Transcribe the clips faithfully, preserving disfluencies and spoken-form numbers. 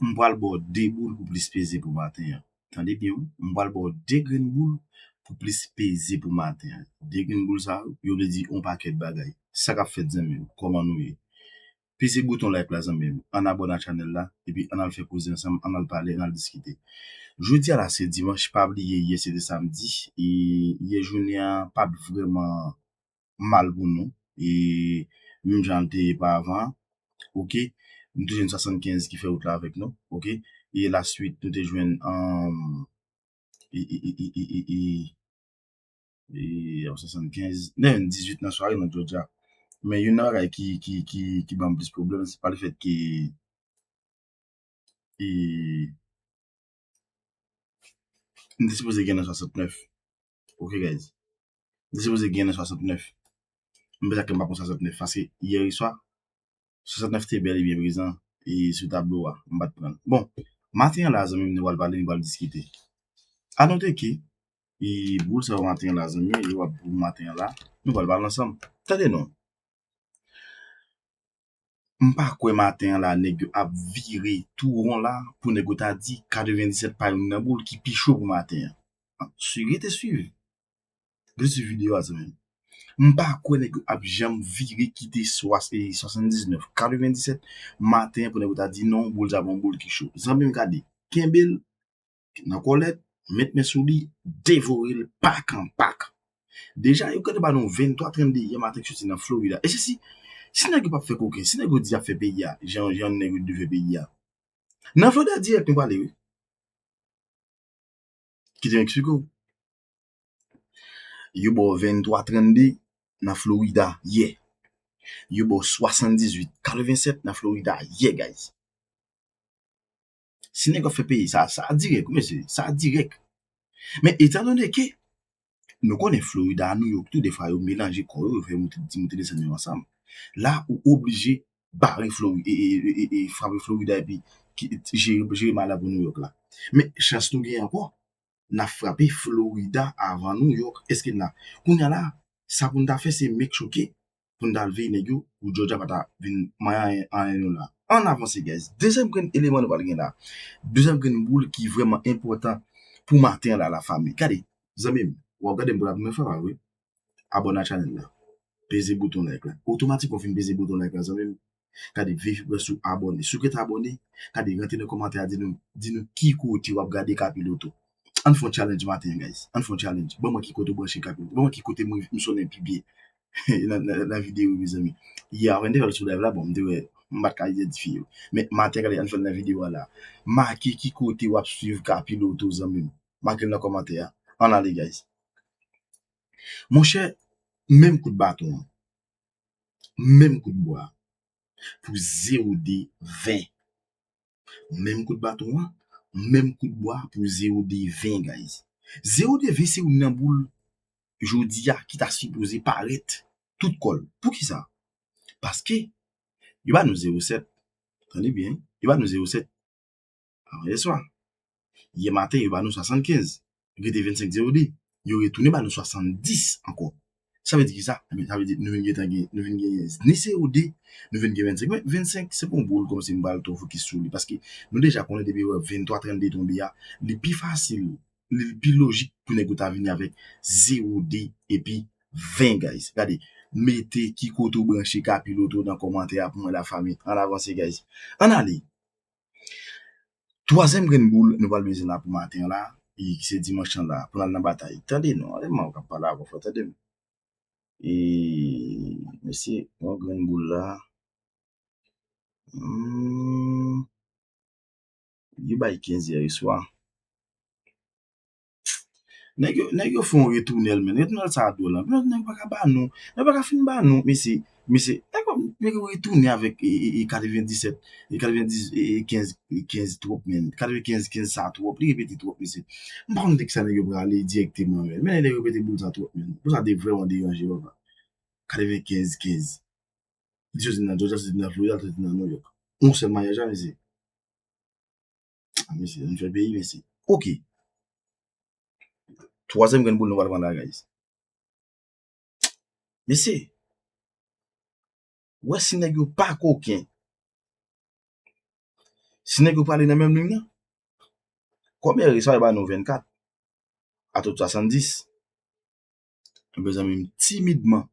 M pral ba w de boul pou plis peze pou maten an. Tande byen, wi. M pral ba w de grenn boul pou plis peze pou maten an. De grenn boul sa yo, yo vle di yon pakèt bagay. Sa k ap fèt, zanmi m? Kòman nou ye? Peze bouton like la, zanmi m. Ann abòne a chanèl la, epi ann al fè koze ansanm, ann al pale, ann al diskite. Jodi a la, se dimanch, pa bliye, yè se te samdi, e yè jounen an pa t vrèman mal pou nou. E menm jan l te ye pa avan an, oke, nou te jwenn swasannkenz ki fè wout la avèk nou, oke. E laswit, nou te jwenn, um, e, e, e, e, e, e, e, e, swasannkenz, nan jwenn dizuit nan sware nan Georgia. Men youn nan bagay ki, ki, ki, ki ban m plis pwoblèm, se pa lefèt ke, e, m te sipoze gen nan swasantnèf. Ok, guys. M te sipoze gen nan swasantnèf. M pètèt ke m pa pran swasantnèf, paske yè swa, swasantnèf te bèl e byen prezan, e sou tablo a, m pa t pran l. Bon, maten an la, zanmi m, nou pral pale, nou pral diskite. A note ke, e, boul sa yo maten an la, zanmi, yo ap boul maten an la, nou pral pale ansanm. Tande non. M pa kwè maten an la, nèg yo ap vire tou won la pou nèg yo ta di katrevendisèt pa youn nan boul ki pi cho pou maten an. Swiv, rete swiv. Rete swiv videyo a, zanmi m. M pa kwè nèg yo ap janm vire kite swa-, e, swasanndiznèf, katrevendisèt maten an pou nèg yo ta di non, boul sa pa yon boul ki cho. Zanmi m, gade, kenbe l nan kòlèt, met men sou li, devore l pak an pak. Deja, yo gentan ba nou venntwa trannde yè maten k soti nan Florida. E se si, si nèg yo p ap fè koken, si nèg yo di y ap fè peyi a, jan, jan nèg yo di fè peyi a. Nan Florida dirèk nou prale, wi. Kite m eksplike w. Yo ba w venntwa trannde nan Florida yè. Yo ba w swasanndizuit katrevensèt nan Florida yè, guys. Si nèg yo fè peyi sa, sa dirèk, wi, mesye, sa dirèk. Men etandone ke nou konnen Florida a New York tou, defwa yo melanje kò yo, yo fè moute, ti moute desann yo ansanm. La, ou oblije bare Flori-, e, e, e, e, e, frape Florida epi ki, jere, jere malad pou New York la. Men chans nou gen ankò, n ap frape Florida avan New York. Èske n la? Kounye a la, sa pou n ta fè, se make sure ke pou n ta al veye nèg yo, pou Georgia pa ta vin manyen anyen, anyen nou la. Ann avanse, guys. Dezyèm grenn eleman nou pral gen la. Dezyèm grenn boul ki vrèman enpòtan pou maten an la, lafanmi. Gade, zanmi m, w ap gade m pou la premyè fwa, pa vre? Abòne a chanèl la. Peze bouton like la. Otomatikman w fin peze bouton like la, zanmi m. Gade, veye wè si w abòne. Si w gentan abòne, gade, rantre nan kòmantè a, di nou, di nou ki kote w ap gade Kapiloto. Ann fè yon challenge maten an, guys. Ann fè yon challenge. Ban mwen ki kote w branche Kapiloto. Ban mwen ki kote mwen, m sonnen pi byen nan, nan, nan videyo, mezanmi. Yè, avan m te fè l sou live la, bon, m te wè, m pa t ka idantifye yo. Men maten, gade, ann fè l nan videyo a la. Make ki kote w ap swiv Kapiloto, zanmi m. Make l nan kòmantè a. Ann ale, guys. Monchè, menm kout baton an. Menm kout bwa pou zewo de ven. Menm kout baton an, menm kout bwa pou zewo de ven, guys. Zewo de ven se youn nan boul jodi a ki ta sipoze parèt tout kò l. Poukisa? Paske yo ba nou zewo sèt. Tande byen, yo ba nou zewo sèt avan yè swa. Yè maten, yo ba nou swasannkenz. Rete vennsenk zewo de. Yo retounen ba nou swasanndis ankò. Sa vle di kisa? Ebyen, sa vle di nou vin gentan gen, nou vin genyen ni zewo de, nou vin gen vennsenk. Men vennsenk, se pa yon boul kòmsi m pral twò fokis sou li, paske nou deja konnen depi wè venntwa trannde tonbe a, li pi fasil, li pi lojik pou nèg yo ta vini avèk zewo de epi ven, guys. Gade, mete ki kote w branche Kapiloto nan kòmantè a pou mwen, lafanmi. Ann avanse, guys. Ann ale. Twazyèm grenn boul nou pral bezwen la pou maten an la, e ki se dimanch lan la, pou n al nan batay. Tande non, ale man k ap pale avè w, frè, tande m. E, mesye, yon grenn boul la. Hmm, yo bay kenz yè swa. Nèg yo, nèg yo fè yon retounèl, men. Retounèl sa a dwòl, anpil lòt nèg pa ka ba nou. Nèg pa ka fin ba nou, mesye, mesye, nèg yo, nèg yo retounen avèk, e, e, e, katrevendisèt, e, katrevendis, e, e, kenz, e, kenz twòp, men. Katrevenkenz, kenz sa twòp, li repete twòp, mesye. M pa konn dèk sa nèg yo prale dirèkteman, men. Men nèg yo repete boul sa twòp, men. Boul sa te vrèman deranje, papa. Katrevenkenz, kenz. Li soti nan Georgia, soti nan Florida, soti nan New York. Yon sèl maryaj la, mesye. A, mesye, ann fè peyi, mesye. Ok. Twazyèm grenn boul nou pral pran la, guys. Mesye, wè si nèg yo pa koken. Si nèg yo prale nan menm liy nan, kòm ere sa yo ba nou vennkat, atout swasanndis. Ebyen, zanmi m, timidman.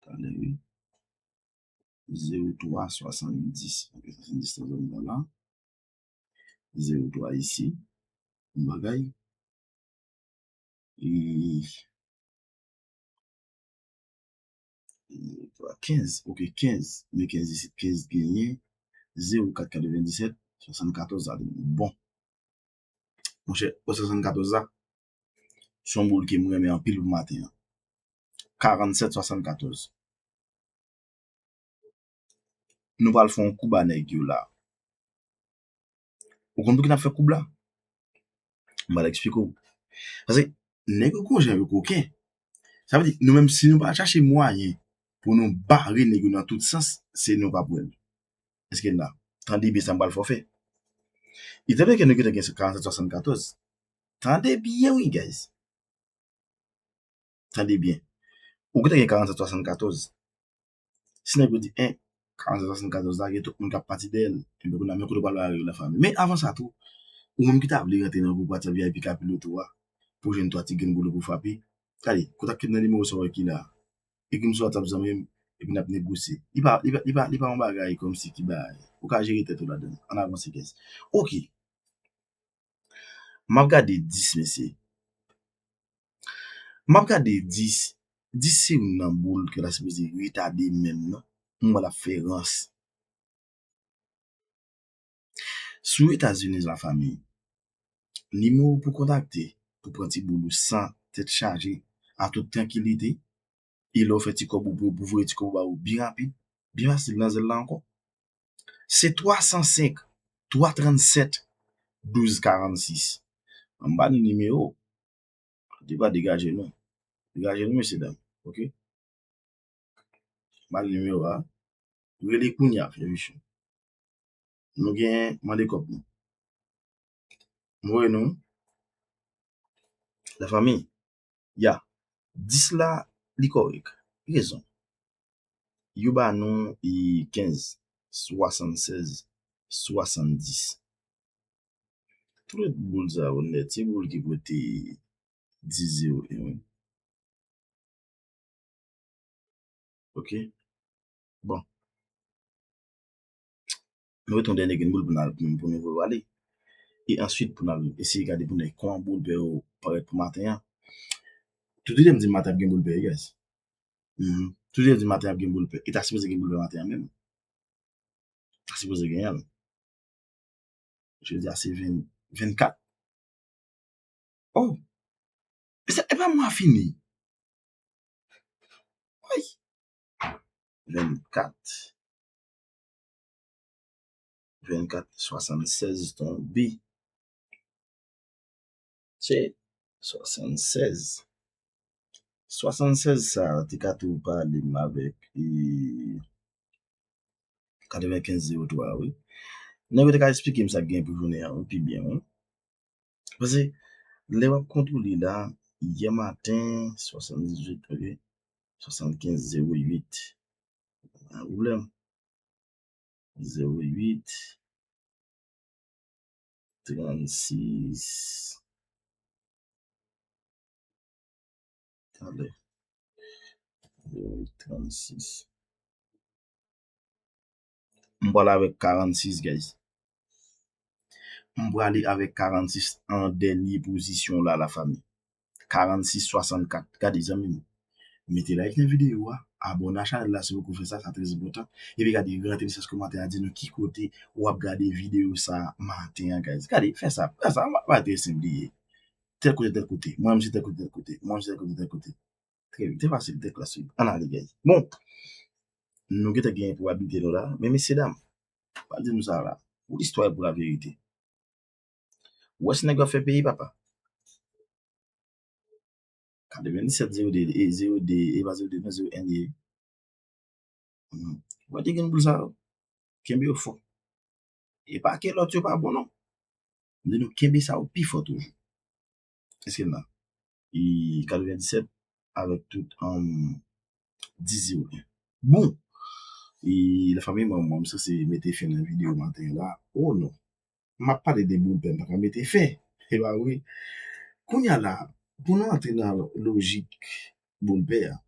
Tande, wi. Zewo twa swasanndis. Ok, swasanndis nan zòn nan la. Zewo twa isi. Yon bagay. E, zewo twa, kenz. Ok, kenz. Men kenz isit, kenz genyen. Zewo kat katrevendisèt, swasannkatòz la. Bon. Monchè, o swasannkatòz la, se yon boul ke m renmen anpil pou maten an. Karannsèt swasannkatòz. Nou pral fè yon koub a nèg yo la. Ou konn pou ki n ap fè koub la? M pral eksplike w. Paske nèg yo gon jan yo koken. Sa vle di, nou menm, si nou pa chache mwayen pou nou bare nèg yo nan tout sans, se nou p ap wè l. Èske n la? Tande byen sa m pral fè w fè. Etan donke nou gentan gen karannsèt swasannkatòz. Tande byen, wi, guys. Tande byen. Ou gentan gen karannsèt swasannkatòz. Si nèg yo di, en, karannsèt swasannkatòz la, gen tout moun k ap pati dèyè l. Ebyen, kounye a, men kote w pral bare yo, lafanmi. Men avan sa tou, ou menm ki ta vle rantre nan gwoup WhatsApp V I P Kapiloto a, pou jwenn twa ti grenn boul pou frape, gade, kontakte m nan nimewo sa w wè ki la. Ekri m sou WhatsApp, zanmi m, epi n ap negosye. Li pa, li pa, li pa, li pa yon bagay kòmsi ki bagay. Ou ka jere tèt ou ladan l. Ann avanse, guys. Ok. M ap gade dis, mesye. M ap gade dis. Dis se youn nan boul ke l ta sipoze retade menm nan. M wè l ap fè rans. Sou Etazini, lafanmi, nimewo pou kontakte pou pran ti boul ou san tèt chaje, a tout trankilite, e lè w fè ti kòb ou pou, pou voye ti kòb ou ba ou byen rapid, byen fasil nan zèl la ankò. Se twa san senk, twa trannsenk, douz karannsis. Anba nimewo, li pa degaje nou. Degaje nou, mesye dam. Ok? Anba nimewo a. Rele kounye a, frè Michou. Nou gen mande kòb nou. M voye nou. Lafanmi, ya, dis la, li kòrèk. Rezon. Yo ba nou e kenz, swasannsèz, swasanndis. Tout boul sa yo nèt, se boul ki pote dis zewo en, wi. Ok. Bon. Nou ret yon dènye grenn boul pou n al, pou nou voye w ale. E answit, pou n al eseye gade pou n wè kòman boul pè yo parèt pou maten an. Tout lide m di maten ap gen boul pè, guys. Mhm. Tout lide m di maten ap gen boul pè. E ta sipoze gen boul pè maten an menm. Ta sipoze genyen l. Jodi a se ven, vennkat. Oh! E sa, e pa mwa fini. Woy! Vennkat. Vennkat, swasannsèz tonbe. Se swasannsèz. Swasannsèz sa a te ka tou pale m avèk, e, katrevenkenz zewo twa, wi. Nèg yo te ka esplike m sa k gen pou jounen an, wi, pi byen, wi. Paske, lè w ap kontwole la, yè maten, swasanndizuit, ok, swasannkenz zewo uit. Pa gen pwoblèm. Zewo uit, trannsis. Talè. Zewo uit, trannsis. M pral avèk karannsis, guys. M prale avèk karannsis an dènye pozisyon la, lafanmi. Karannsis swasannkat. Gade, zanmi m. Mete like nan videyo a, abòne a chanèl la si w poko fè sa, sa trè enpòtan. Epi gade, rantre nan sèks kòmantè a, di nou ki kote w ap gade videyo sa maten an, guys. Gade, fè sa, fè sa, pa, pa trè senp li ye. Tèl kote, tèl kote. Mwen menm se tèl kote, tèl kote. Mwen menm se tèl kote, tèl kote. Trè, trè fasil, trè klasik. Ann ale, guys. Bon, nou gentan gen pwobablite nou la, men mesye dam, pa di nou sa la. Pou listwa e pou laverite. Ou wè si nèg yo ap fè peyi, papa. Katrevenndisèt zewo de, e zewo de, e pa zewo de, non, zewo en li ye. Mhm. Ou wè ti grenn boul sa yo? Kenbe yo fò. E pa ke lòt yo pa bon, non. M di nou kenbe sa yo pi fò toujou. Èske n la? E katrevenndisèt avèk tout, um, dis zewo en. Bon. E lafanmi, mwen, mwen, m sanse mete fen nan videyo maten an la. Oh non. M ap pale de boul pè, m pa ka mete fen. E pa vre? Kounye a la, pou nou antre nan lojik boul pè a,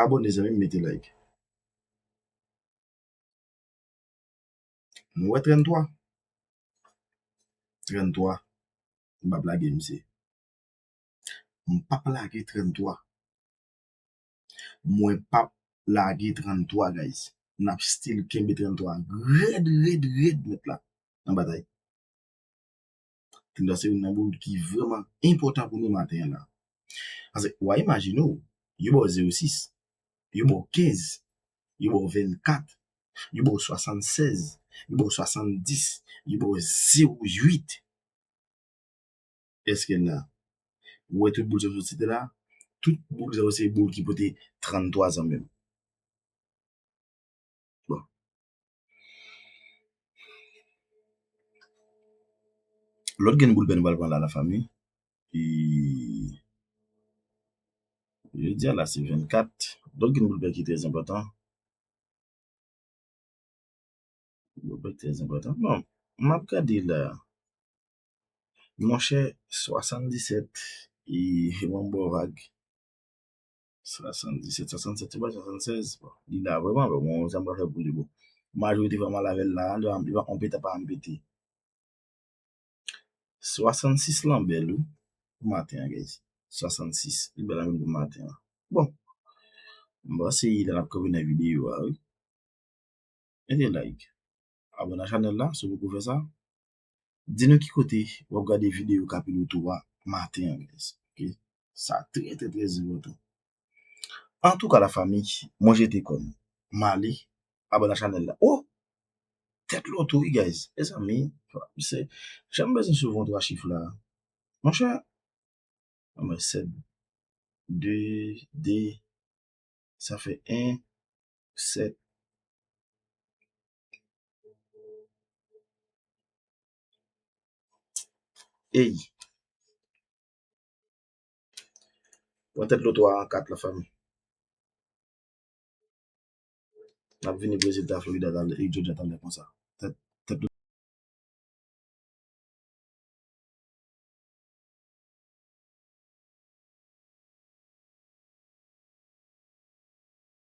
abòne zanmi m, mete like. Nou wè trannntwa? Trannntwa. M p ap lage misye. M p ap lage trannntwa. Mwen p ap lage trannntwa, guys. N ap still kenbe trannntwa rèd, rèd, rèd, mèt la, nan batay. Trannntwa se youn nan boul ki vrèman enpòtan pou nou maten an la. Paske, w a imajine w, yo ba w zewo sis, yo ba w kenz, yo ba w vennkat, yo ba w swasannsèz, yo ba w swasanndis, yo ba w zewo uit. Èske n la? Ou wè tout boul sa yo site la? Tout boul sa yo se boul ki pote trannntwa zanmi m. Bon. Lòt grenn boul pè nou pral pran la, lafanmi. E jodi a la, se vennkat. Lòt grenn boul pè ki trè enpòtan. Boul pè trè enpòtan. Bon, m ap gade la. Monchè, swasanndisèt, e, e mwen m ba w vag. Swasanndisèt, swasannsèt, se pa swasannsèz. Bon, li la vrèman, bon, bon, sa m pral fè pou li, bon. Majorite fwa m al avè l la, li pa, li pa, on pete pa m pete. Swasannsis lan bèl, wi, pou maten an, guys. Swasannsis, li bèl anpil pou maten an. Bon, m panse la n ap kanpe nan videyo a, wi. Mete like. Abòne a chanèl la, si w poko fè sa. Di nou ki kote w ap gade videyo Kapilo tou a maten an, guys. Ok? Sa trè, trè, trè enpòtan. Antouka, lafanmi, mwen jete kò m. M ale, abòne a chanèl la. Oh! Tèt loto, wi, guys. Mezanmi, se, jan m bezwen soulve yon twa chif la. Monchè, anmwey, sèt, de, de, sa fè en, sèt. Ey! Pran tèt loto a an kat, lafanmi. N ap vini pou rezilta Florida talè, e Georgia talè konsa. Tèt, tèt